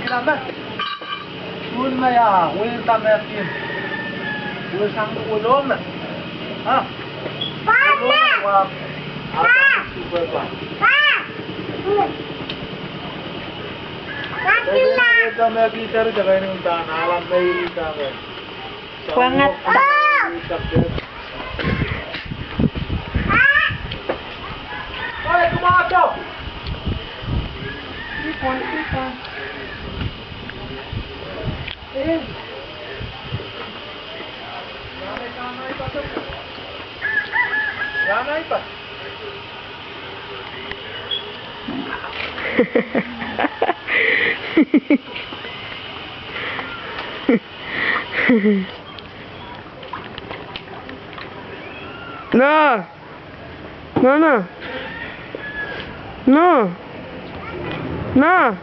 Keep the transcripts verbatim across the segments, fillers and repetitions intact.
Sun me ya, wil ta me kin. Wil sang tu ulom me. Ha? Pa, pa. Pa. Pa. Pa, sila. Wil ta me kin, sari jaga ini unta na alam me ini ta me. Kuangat. Oi, kumato. Ipon, ipon. Eh. Yana ipa. No. No, no. No. No.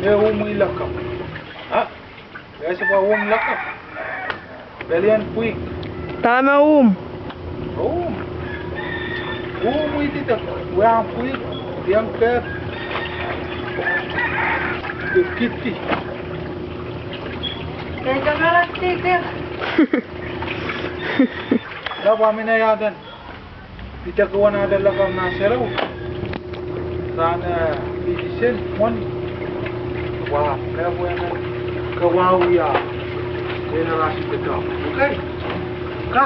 E um i lakap. Ha? Ese pa um lakap. Belian puik. Tama um. Um. Um iti ta. Wean puik. Diang pep. Kiti. Kaya nga lang titi. Dapa mina yadan. Ita kawan ada lakam na serau. Sana isisen mon. Wa, kaya buena. Kawau ya. Generasi tetap. Oke. Ka.